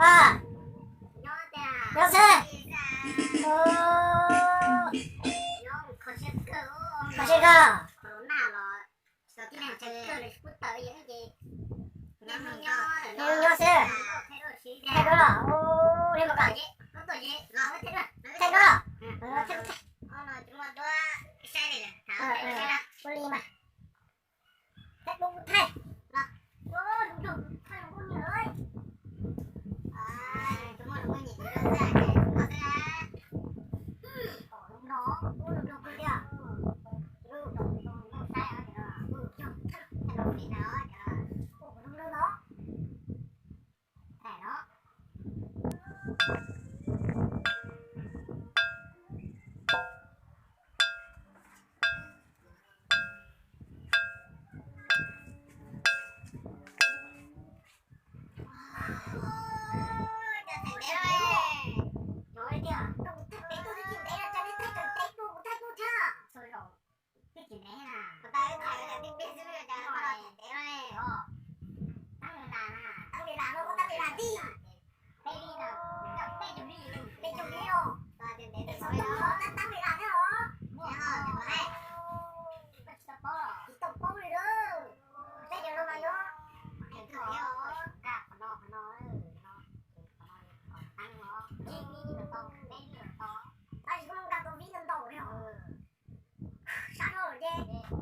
Pog, nyob xwb. Kho siab kawg. Nyob xwb. Thaij duab los, ua li mas kom thaij duab los. Ua li mas. Thaij duab, thaij. Tab sis koj nkag tus vib ntau ntau li os. Sab no ces